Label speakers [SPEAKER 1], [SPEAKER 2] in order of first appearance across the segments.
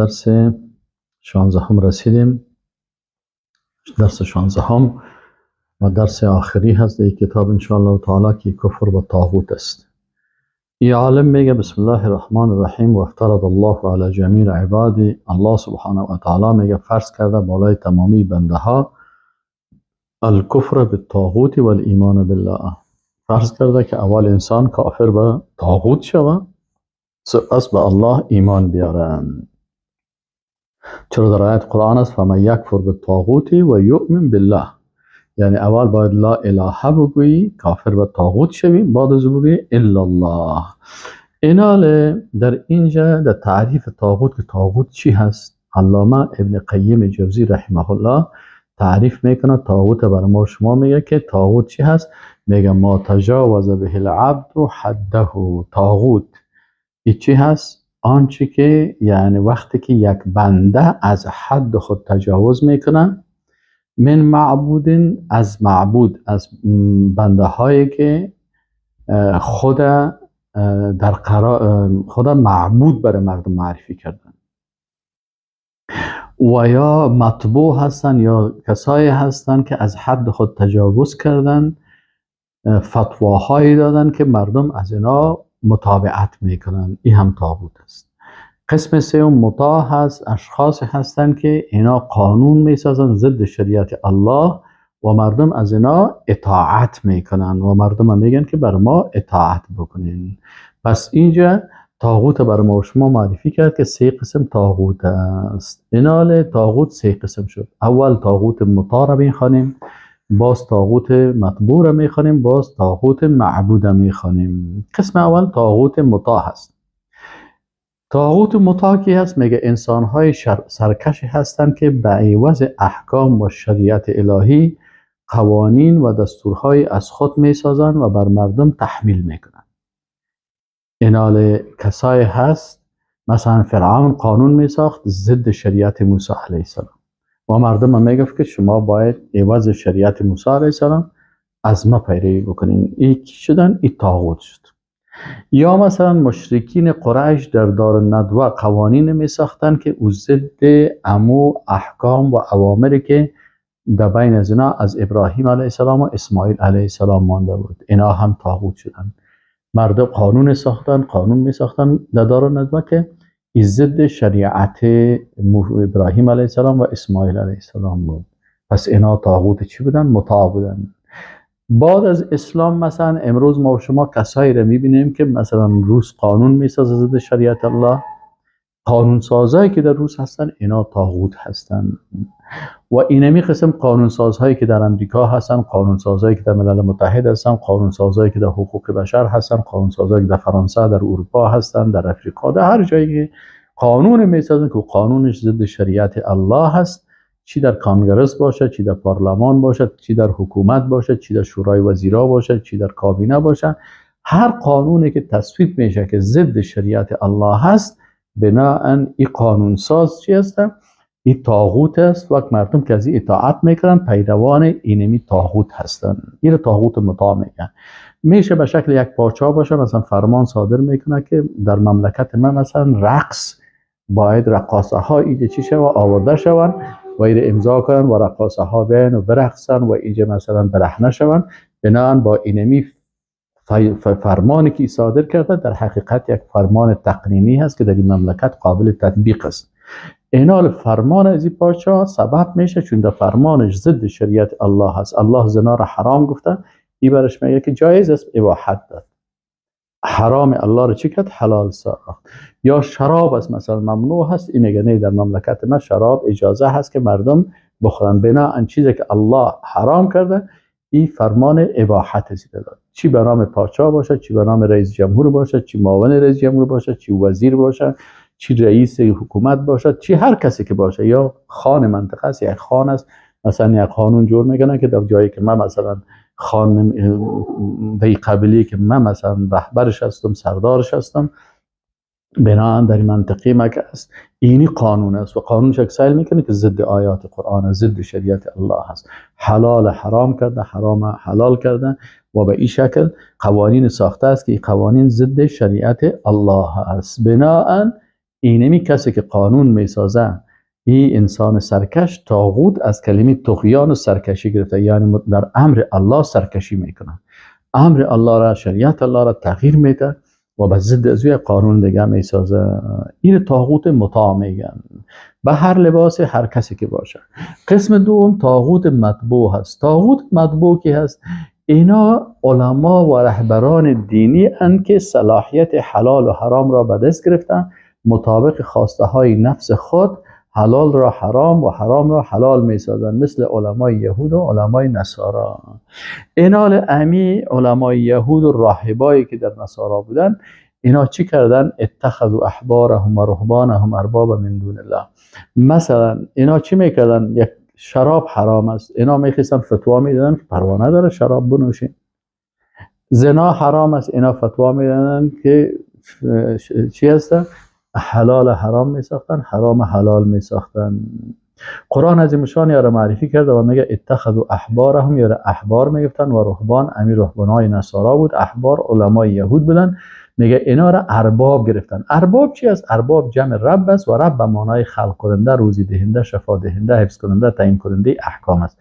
[SPEAKER 1] درس 16 رسیدیم. درس 16 و درس آخری هست در کتاب انشاءالله تعالی که کفر و طاغوت است. ای عالم میگه بسم الله الرحمن الرحیم و افترض الله علی جمیع عباد. الله سبحانه و تعالی میگه فرض کرده بالای تمامی بنده ها الکفر بالطاغوت و الایمان بالله. فرض کرده که اول انسان کافر به طاغوت شوه، سپس به الله ایمان بیارن. چرا در آیت قرآن است فمن یکفر بالطاغوت و یؤمن بالله، یعنی اول باید لا اله بگویی، کافر به طاغوت شوی، بعد از بگویی الا الله. اینال در اینجا در تعریف طاغوت که طاغوت چی هست، علامه ابن قیم جوزی رحمه الله تعریف میکنه طاغوت بر ما شما، میگه که طاغوت چی هست؟ میگه ما تجاوز به العبد حده. طاغوت ای چی هست؟ آنچه که یعنی وقتی که یک بنده از حد خود تجاوز میکنه، من معبود، از معبود، از بنده هایی که خود در قرار خود معبود برای مردم معرفی کردن و یا مطبوع هستن یا کسایی هستن که از حد خود تجاوز کردن، فتواهایی دادن که مردم از اینا متابعت میکنن، این هم طاغوت است. قسم سوم مطاع هست، اشخاص هستند که اینا قانون میسازن ضد شریعت الله و مردم از اینا اطاعت میکنن و مردم هم میگن که بر ما اطاعت بکنین. پس اینجا طاغوت بر ما و شما معرفی کرد که سه قسم طاغوت است. اینال طاغوت سه قسم شد. اول طاغوت مطاع را میخوانیم، باز طاغوت مطبوع را میخوانیم، باز طاغوت معبود را میخوانیم. قسم اول طاغوت مطاع هست. طاغوت مطاع کی هست؟ میگه انسان‌های سرکشی هستند که به عوض احکام و شریعت الهی قوانین و دستورهای از خود میسازند و بر مردم تحمیل میکنند. اینال کسایی هست مثلا فرعون قانون میساخت ضد شریعت موسی علیه السلام و مردم هم میگفت که شما باید عوض شریعت موسی علیه السلام از ما پیروی بکنین. این کی شدن؟ این طاغوت شد. یا مثلا مشرکین قریش در دار ندوه قوانین می ساختن که او ضد امو احکام و اوامری که در بین از اینا از ابراهیم علیه السلام و اسماعیل علیه السلام مانده بود، اینا هم طاغوت شدن. مردم قانون ساختن، قانون می ساختن در دار ندوه که ضد شریعت ابراهیم علیه السلام و اسماعیل علیه السلام بود. پس اینا طاغوت چی بودن؟ مطاع بودن. بعد از اسلام مثلا امروز ما و شما کسایی را میبینیم که مثلا روس قانون میسازه ضد شریعت الله، قانون سازایی که در روس هستن اینا طاغوت هستن و اینمی قسم قانون سازهایی که در امریکا هستن، قانون سازهایی که در ملل متحد هستن، قانون سازهایی که در حقوق بشر هستن، قانون سازهایی که در فرانسه، در اروپا هستن، در افریقا، در هر جایی که قانون میسازن که قانونش ضد شریعت الله هست، چی در کانگرس باشه، چی در پارلمان باشه، چی در حکومت باشه، چی در شورای وزیرا باشه، چی در کابینه باشه، هر قانونی که تصویب میشه که ضد شریعت الله هست، بناءً این قانون ساز چی هست؟ این طاغوت است و مردم که از این اطاعت میکنن پیروان اینمی طاغوت هستن. این طاغوت مطاع میگن. میشه به شکل یک پاچا باشه، مثلا فرمان صادر میکنه که در مملکت من مثلا رقص باید رقاصه ها ایجا چی شوه آورده شوند و ایره امضا کنن و رقاصه ها بیان و برقصن و اینجا مثلا برهنه شوند. بناءً با اینمی فرمانی که صادر کرده در حقیقت یک فرمان تقنینی هست که در این مملکت قابل تطبیق است. اینال فرمان از این پادشاه سبب میشه، چون در فرمانش ضد شریعت الله هست، الله زنا را حرام گفته، این برش میگه که جایز است، اباحت داد، حرام الله رو چی کرد؟ حلال ساخت. یا شراب است مثلا ممنوع هست، این میگه نه در مملکت ما شراب اجازه هست که مردم بخورن. بناءً چیزی که الله حرام کرده این فرمان اباحت زیده داد، چی به نام پادشاه باشه، چی به نام رئیس جمهور باشه، چی معاون رئیس جمهور باشه، چی وزیر باشه، چی رئیس حکومت باشه، چی هر کسی که باشه، یا خان منطقه است، یک خان است مثلا یک قانون جور میکنه که در جایی که من مثلا خان به قبیله که من مثلا رهبرش هستم، سردارش هستم، بناهن در منطقه ما که است اینی قانون است و قانونش اکسایل میکنه که ضد آیات قرآن است، ضد شریعت الله است. حلال حرام کرده، حرام حلال کرده و به این شکل قوانین ساخته است که این قوانین ضد شریعت الله است. بناهن اینمی کسی که قانون میسازه، این انسان سرکش، طاغوت از کلمه طغیان و سرکشی گرفته، یعنی در امر الله سرکشی میکنه، امر الله را، شریعت الله را تغییر میده و به ضد از وی قانون دیگه میسازه. این طاغوت مطاع میگن به هر لباس هر کسی که باشه. قسم دوم طاغوت مطبوع هست. طاغوت مطبوع کی هست؟ اینا علما و رهبران دینی اند که صلاحیت حلال و حرام را به دست گرفتن، مطابق خواسته های نفس خود حلال را حرام و حرام را حلال می سازند، مثل علمای یهود و علمای نصارا. اینال امی علمای یهود و راهبایی که در نصارا بودن، اینا چی کردن؟ اتخذوا احبارهم و رهبانهم اربابا من دون الله. مثلا اینا چی میکردن؟ یک شراب حرام است، اینا میخواستن فتوا میدادن که پروا نداره شراب بنوشین. زنا حرام است، اینا فتوا میدادن که چی هست؟ حلال حرام می ساختن، حرام حلال می ساختن. قرآن از این مشان یاره معرفی کرده و میگه اتخذوا احبارهم، یاره احبار میگفتن و رهبان، امیر رهبانای نصارا بود، احبار علمای یهود بودن. میگه اینا را ارباب گرفتن. ارباب چی است؟ ارباب جمع رب است و رب به معنای خلق کننده، روزی دهنده، شفا دهنده، حفظ کننده، تعیین کننده احکام است.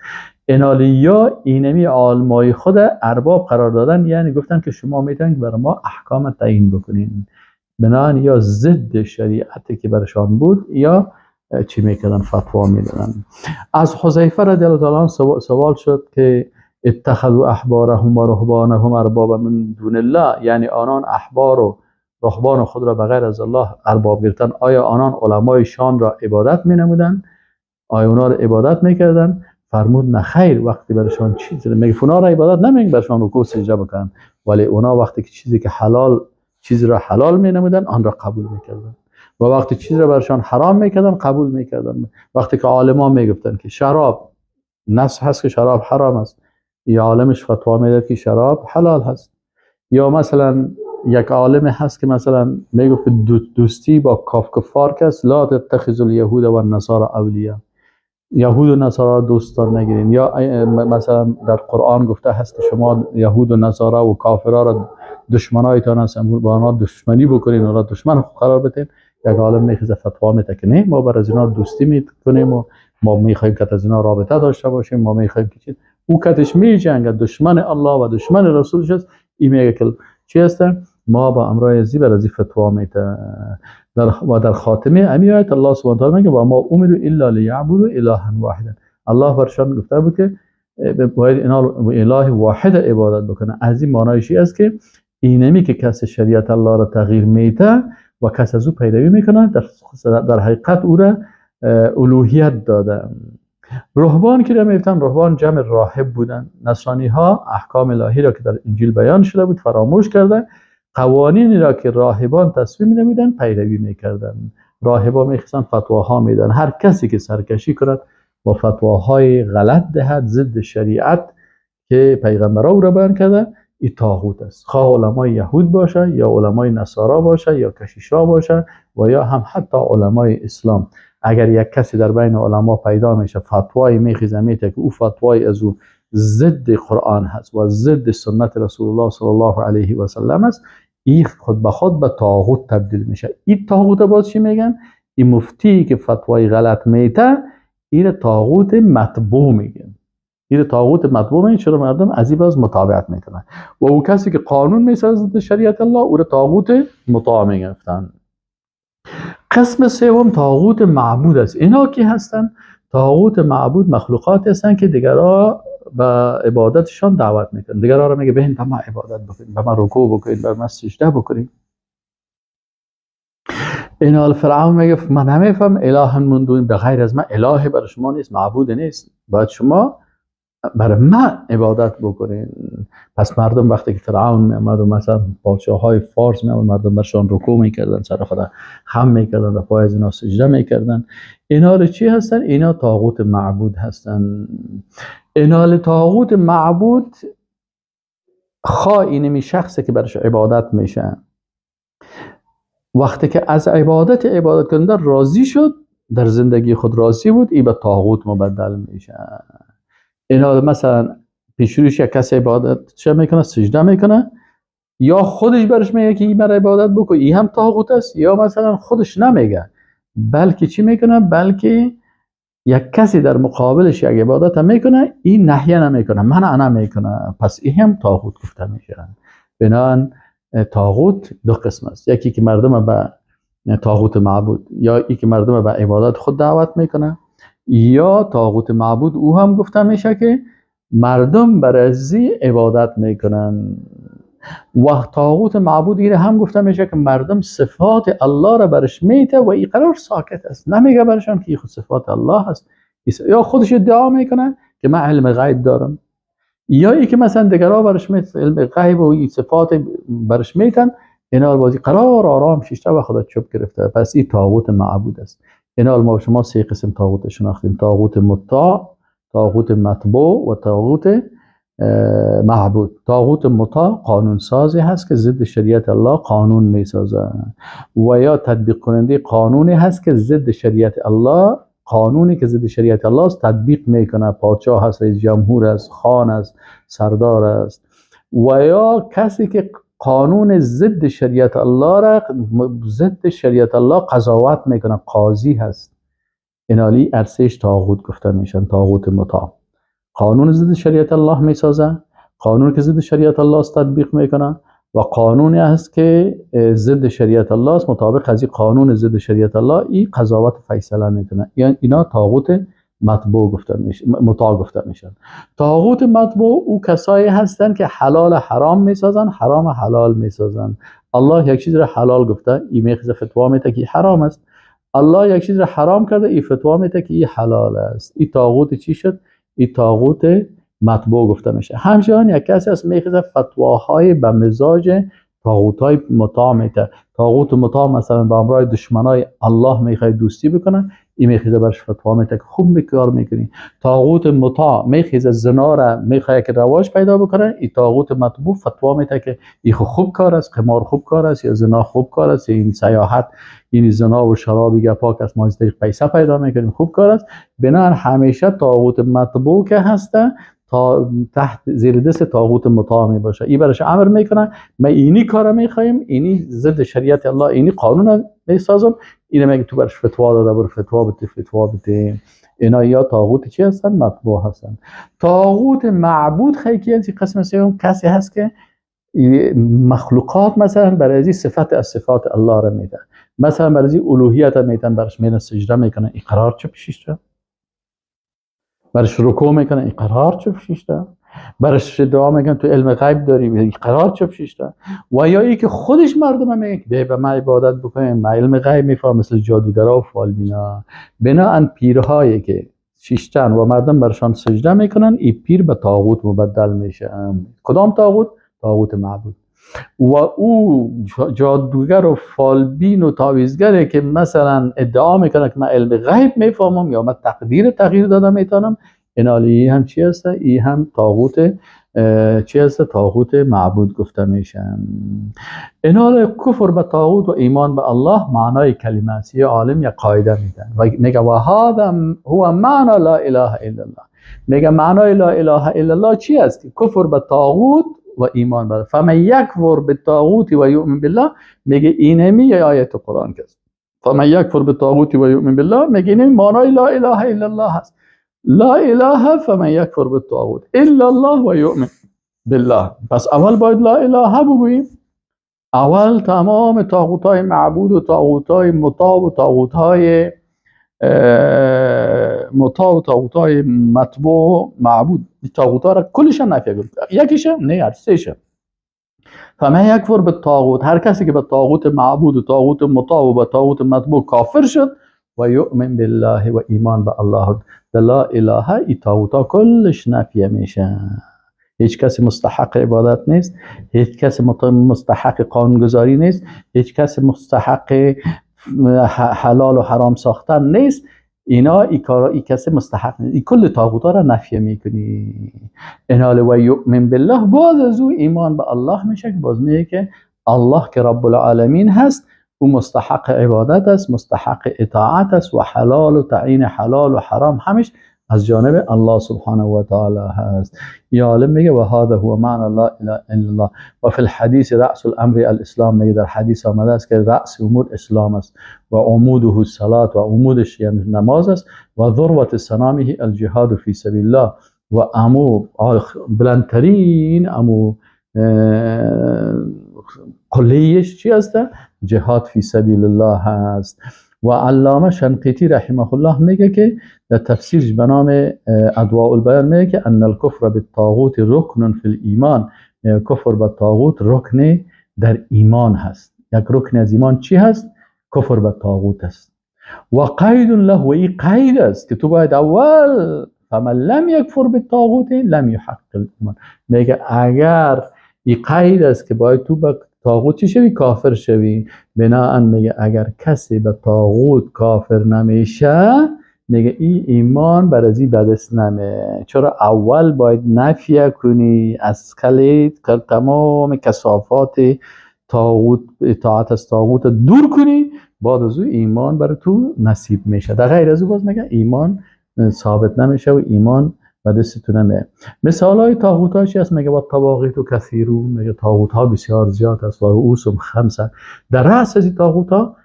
[SPEAKER 1] انالیا اینمی عالمای خود ارباب قرار دادن، یعنی گفتن که شما میتونید برای ما احکام تعیین بکنین. بنابراین یا ضد شریعتی که برشان بود یا چی میکردن؟ فتوا میدادن. از حذیفه رضی الله تعالی عنه سوال شد که اتخذوا احبارهم و رهبانهم اربابا من دون الله، یعنی آنان احبار و رهبان خود را بغیر از الله ارباب گرفتن، آیا آنان علمای شان را عبادت می نمودن؟ آیا اونا را عبادت میکردن؟ فرمود نه خیر. وقتی برشان چیزی میگه اونا را عبادت نمیگه برشان رکوع سجده بکنن، ولی اونا وقتی که چیزی که حلال، چیزی را حلال می نمودن آن را قبول میکردن و وقتی چیزی را برشان حرام میکردن قبول میکردن. وقتی که عالما میگفتن که شراب نص هست که شراب حرام است، یا عالمش فتوا میداد که شراب حلال هست. یا مثلا یک عالم هست که مثلا میگفت دوستی با کفار کس، لا تتخذوا اليهود و النصارى اولیا، یهود و نصارا دوستان نگیرین. یا مثلا در قرآن گفته هست که شما یهود و نصارا و کافرا را دشمنایتان هستن، با آنها دشمنی بکنین، آنها دشمن قرار بدین. یک عالم میخیزه فتوا میده که نه، ما بر از اینا دوستی میکنیم و ما میخوایم که از اینا رابطه داشته باشیم، ما میخوایم که چیز. او کتش میجنگه، دشمن الله و دشمن رسولش است. این میگه که چی هستن؟ ما با امرای ازی بر ازی فتوا میده. در خاتمه امی آیت الله سبحانه و تعالی میگه و ما امروا الا لیعبدوا الها واحدا. الله برشان گفته بود که باید اینا اله واحد عبادت بکنه. از این معنایش است که اینمی که کس شریعت الله را تغییر میده و کس از او پیروی میکنه، در حقیقت او را الوهیت داده. رهبان که را میگفتن، رهبان جمع راهب بودن. نصرانی ها احکام الهی را که در انجیل بیان شده بود فراموش کرده، قوانینی را که راهبان تصویب نمیدن پیروی میکردن. راهبان میخواستن فتواها میدن، هر کسی که سرکشی کند و فتواهای غلط دهد ضد شریعت که پیغمبرا او را بیان کرده، این طاغوت است. خواه علمای یهود باشه یا علمای نصارا باشه یا کشیشا باشه و یا هم حتی علمای اسلام. اگر یک کسی در بین علما پیدا میشه فتوای میخیزه میته که او فتوای از او ضد قرآن هست و ضد سنت رسول الله صلی الله علیه و سلم است، این خود به خود به طاغوت تبدیل میشه. این طاغوت باز چی میگن؟ این مفتی که فتوای غلط میته، این طاغوت مطبوع میگن. این طاغوت مطبوع میگن. چرا مردم از این باز متابعت میکنن؟ و او کسی که قانون میسازد شریعت الله، او را طاغوت مطاع میگفتن. قسم سوم طاغوت معبود است. اینا کی هستن؟ طاغوت معبود مخلوقات هستن که دیگرا به عبادتشان دعوت میکنن. دیگرا را میگه بهین به ما عبادت بکنین، به ما رکوع بکنین، به ما سجده بکنین. اینا فرعون میگه من نمیفهم اله من دون، به غیر از من الهی برای شما نیست، معبود نیست، باید شما برای من عبادت بکنین. پس مردم وقتی که فرعون میامد و مثلا پادشاه های فارس میامد، مردم برشان رکوع میکردن، سر خدا خم میکردن، در پای از اینا سجده میکردن. اینا رو چی هستن؟ اینا طاغوت معبود هستن. اینا طاغوت معبود خواه اینمی شخصی که برش عبادت میشه، وقتی که از عبادت کننده راضی شد، در زندگی خود راضی بود، ای به طاغوت مبدل میشه. اینا مثلا پیشروش یک کسی عبادت چه میکنه؟ سجده میکنه، یا خودش برش میگه که این برای عبادت بکن، این هم طاغوت است، یا مثلا خودش نمیگه بلکه چی میکنه؟ بلکه یک کسی در مقابلش یک عبادت میکنه، این نهیه نمیکنه، منع نمیکنه، پس این هم طاغوت گفته میشه. بنابراین طاغوت دو قسم است، یکی که مردم به طاغوت معبود، یا یکی که مردم به عبادت خود دعوت میکنه، یا طاغوت معبود او هم گفته میشه که مردم بر ازی عبادت میکنن. و طاغوت معبود ایره هم گفته میشه که مردم صفات الله را برش میته و این قرار ساکت است، نمیگه برشان که این خود صفات الله است، یا خودش ادعا میکنه که من علم غیب دارم، یا ای که مثلا دیگرها برش میتن علم غیب و این صفات برش میتن، اینا بازی قرار آرام شیشته و خدا چوب گرفته، پس این طاغوت معبود است. اینا ما شما سه قسم طاغوت شناختیم: طاغوت مطاع، طاغوت مطبوع و طاغوت معبود. طاغوت مطاع قانون سازی هست که ضد شریعت الله قانون میسازه، و یا تطبیق کننده قانونی هست که ضد شریعت الله، قانونی که ضد شریعت الله است تطبیق میکنه، پادشاه هست، رئیس جمهور است، خان است، سردار است. و یا کسی که قانون ضد شریعت الله را ضد شریعت الله قضاوت میکنه، قاضی هست. اینالی ارسش طاغوت گفته میشن، طاغوت مطاع. قانون ضد شریعت الله میسازه، قانون که ضد شریعت الله است تطبیق میکنه، و قانونی است که ضد شریعت الله است، مطابق از این قانون ضد شریعت الله این قضاوت فیصله میکنه. یعنی اینا طاغوت مطبوع گفته میشه، مطاع گفته میشن. طاغوت مطبوع او کسایی هستند که حلال حرام میسازن، حرام حلال میسازن. الله یک چیز را حلال گفته، این میخزه فتوا میده که حرام است. الله یک چیز را حرام کرده، این فتوا میده که این حلال است. این طاغوت چی شد؟ این طاغوت مطبوع گفته میشه. همچنان یک کسی است میخزه فتواهای به مزاج طاغوت‌های مطاع میده. طاغوت مطاع مثلا با امرای دشمنای الله میخواد دوستی بکنه، این میخیزه برش فتوا میده که خوب کار میکنی. طاغوت مطاع میخیزه زنا را میخواد که رواج پیدا بکنه، این طاغوت مطبوع فتوا میده که این خوب کار است، قمار خوب کار است، یا زنا خوب کار است، این سیاحت، این زنا و شراب گپاک است، ما از طریق پیسه پیدا میکنیم، خوب کار است. بنابراین همیشه طاغوت مطبوع که هسته تا تحت زیر دست طاغوت مطاع می باشه. این برش امر میکنه ما اینی کارا میخوایم، اینی ضد شریعت الله، اینی قانون میسازم، اینو میگه تو برش فتوا داده، برو فتوا بده، فتوا بده. اینا یا طاغوت چی هستن؟ مطبوع هستن. طاغوت معبود خیلی هست. قسم سوم کسی هست که مخلوقات مثلا برای از صفت از صفات الله را میده، مثلا برای از الوهیت میدن، برش میرن سجده میکنن، اقرار چه پیشش، برش رکوع میکنه، اقرار چه پیشش، برش دعا میکنه تو علم غیب داری، اقرار چه پیشش. و یا ای که خودش مردم میگه که به ما عبادت بکنیم، ما علم غیب میفهم، مثل جادوگرا و فالبینا. بناهن پیرهایی که شیشتن و مردم برشان سجده میکنن، این پیر به طاغوت مبدل میشه. کدام طاغوت؟ طاغوت معبود. و او جادوگر و فالبین و تعویذگره که مثلا ادعا میکنه که من علم غیب میفهمم یا من تقدیر تغییر دادم میتونم، اینالی هم چی هست؟ ای هم طاغوت چی هست؟ طاغوت معبود گفته میشن. اینال کفر به طاغوت و ایمان به الله معنای کلمه است. یه عالم یه قاعده میدن و میگه و هذا هو معنی لا اله الا الله. میگه معنای لا اله الا الله چی است؟ کفر به طاغوت و ایمان به. فمن یکفر بالطاغوت و یؤمن بالله، میگه اینمی یه آیت قرآن که فمن یکفر بالطاغوت و یؤمن بالله، میگه اینمی معنای لا اله الا الله هست. لا اله فمن یکفر بالطاغوت الا الله و یؤمن بالله. پس اول باید لا اله بگوییم. اول تمام طاغوت‌های معبود و طاغوت‌های مطاع و طاغوت‌های مطاع و طاغوت‌های مطبوع معبود، طاغوت‌ها را کلش نفی کن، یکیش نه، هر سه‌ش. فمن یکفر بالطاغوت، هر کسی که به طاغوت معبود و طاغوت مطاع و به طاغوت مطبوع کافر شد و یؤمن بالله و ایمان به الله، لا اله، ای طاغوت‌ها کلش نفی میشه. هیچ کسی مستحق عبادت نیست، هیچ کسی مستحق قانونگذاری نیست، هیچ کسی مستحق حلال و حرام ساختن نیست. اینا ای کارا ای کسی مستحق نیست. ای کل طاغوتا را نفی میکنی. اینال و یؤمن بالله، باز از او ایمان به الله میشه که باز میگه که الله که رب العالمین هست، او مستحق عبادت است، مستحق اطاعت است و حلال و تعیین حلال و حرام همش از جانب الله سبحانه و تعالی هست. یا عالم میگه و هذا هو معنی لا اله الا الله. و فی الحدیث رأس الامر الاسلام، میگه در حدیث آمده است که رأس امور اسلام است و عموده الصلاة و عمودش یعنی نماز است و ذروة سنامه الجهاد فی سبیل الله و امو بلندترین امو قلیش چی است؟ جهاد فی سبیل الله هست. و علامه شنقیطی رحمه الله میگه که در تفسیرش به نام ادواء البیان میگه که ان الکفر بالطاغوت رکن فی الایمان، کفر به طاغوت رکن در ایمان هست. یک رکن از ایمان چی هست؟ کفر به طاغوت است. و قید له، و این قید است که تو باید اول فمن لم یکفر بالطاغوت لم یحقق الایمان. میگه اگر این قید است که باید تو به طاغوت چی شوی؟ کافر شوی. بناهن میگه اگر کسی به طاغوت کافر نمیشه، میگه این ایمان بر از این بدست نمیه. چرا؟ اول باید نفی کنی از کلیت تمام کثافات طاغوت، اطاعت از طاغوت دور کنی، بعد از او ایمان بر تو نصیب میشه. در غیر از او باز میگه ایمان ثابت نمیشه و ایمان به دست تو نمیه. مثال های طاغوت ها چی هست؟ میگه و طواغیت و کثیرون، میگه طاغوت ها بسیار زیاد است و رؤوسهم خمسه. در رأس از این طاغوت ها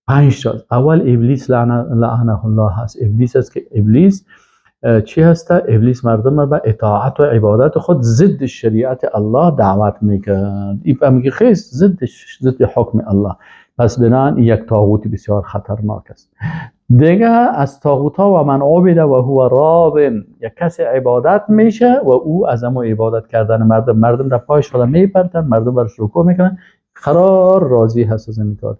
[SPEAKER 1] 5 تا. اول ابلیس لعنه الله هست. ابلیس است که ابلیس چی هست؟ ابلیس مردم به اطاعت و عبادت خود ضد شریعت الله دعوت میکرد. این میگه خیس ضد حکم الله. پس بنان یک طاغوت بسیار خطرناک است. دیگه از طاغوت ها و من عبد و هو راض، یک کسی عبادت میشه و او از امو عبادت کردن مردم در پایش خدا میپرتن، مردم برش رکوع میکنن، قرار راضی هست از این کار.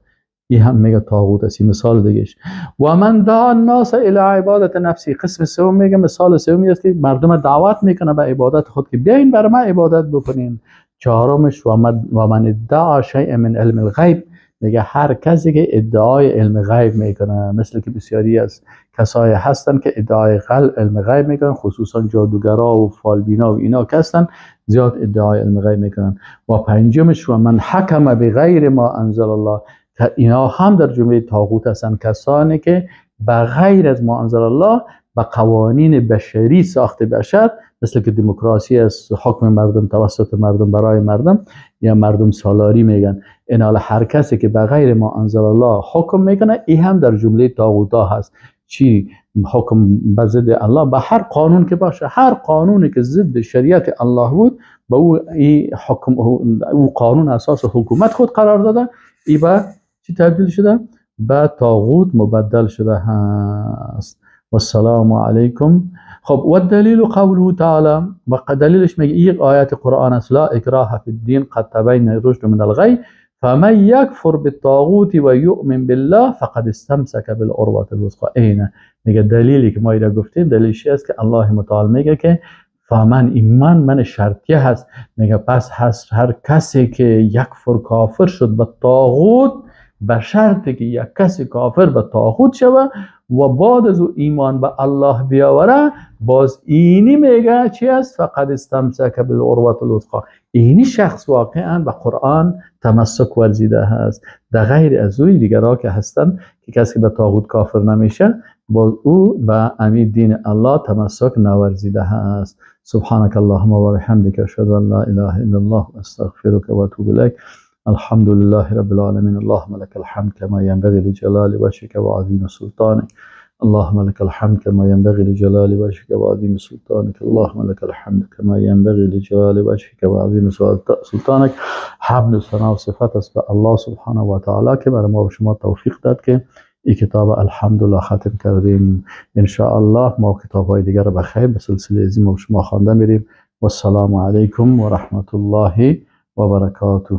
[SPEAKER 1] این هم میگه طاغوت است. مثال دیگهش و من دعا الناس الی عبادت نفسی. قسم سوم میگه، مثال سومی است که مردم دعوت میکنه به عبادت خود که بیاین بر من عبادت بکنین. چهارمش و من ادعا شیء من علم الغیب، میگه هر کسی که ادعای علم غیب میکنه، مثل که بسیاری از کسایی هستن که ادعای علم غیب میکنن، خصوصا جادوگرا و فالبینا و اینا که هستن زیاد ادعای علم غیب میکنن. و پنجمش و من حکم بغیر ما انزل الله، اینا هم در جمله طاغوت هستن، کسانی که بغیر از ما انزل الله به قوانین بشری ساخت بشر، مثل که دموکراسی از حکم مردم توسط مردم برای مردم یا مردم سالاری میگن. این حال هر کسی که بغیر ما انزل الله حکم میکنه، این هم در جمله طاغوتا هست. چی حکم به ضد الله، به هر قانون که باشه، هر قانونی که ضد شریعت الله بود، به او این حکم، او قانون اساس حکومت خود قرار داده، ای به چی تبدیل شده؟ به طاغوت مبدل شده هست. والسلام علیکم. خب و دلیل قوله تعالی، و دلیلش میگه یک آیت قرآن است، لا اکراه فی الدین قد تبین الرشد من الغی فمن یکفر بالطاغوت و یؤمن بالله فقد استمسک بالعروة الوثقی. اینه میگه دلیلی که ما ایرا گفتیم، دلیلش است که الله متعال میگه که فمن، ایمان من شرطیه هست، میگه پس هست هر کسی که یکفر کافر شد به طاغوت، به شرطی که یک کسی کافر به طاغوت شوه و بعد از او ایمان به الله بیاوره، باز اینی میگه چی است؟ فقد استمسک بالعروة الوثقی. اینی شخص واقعا به قرآن تمسک ورزیده هست. در غیر از اوی دیگرها که هستن که کسی به طاغوت کافر نمیشه، باز او به امید دین الله تمسک نورزیده هست. سبحانك اللهم و بحمدک، اشهد ان لا اله الا الله استغفرك و اتوب الیک. الحمد لله رب العالمين. اللهم لك الحمد كما ينبغي لجلال وجهك وعظيم سلطانك. اللهم لك الحمد كما ينبغي لجلال وجهك وعظيم سلطانك. اللهم لك الحمد كما ينبغي لجلال وجهك وعظيم سلطانك. حمد و ثنا و صفت است به الله سبحانه و تعالی که برای ما و شما توفیق داد که این کتاب الحمدلله ختم کردیم. ان شاء الله ما کتاب های دیگر رو بخیر به سلسله ازی ما و شما خوانده میریم. و السلام علیکم و رحمت الله و برکاته.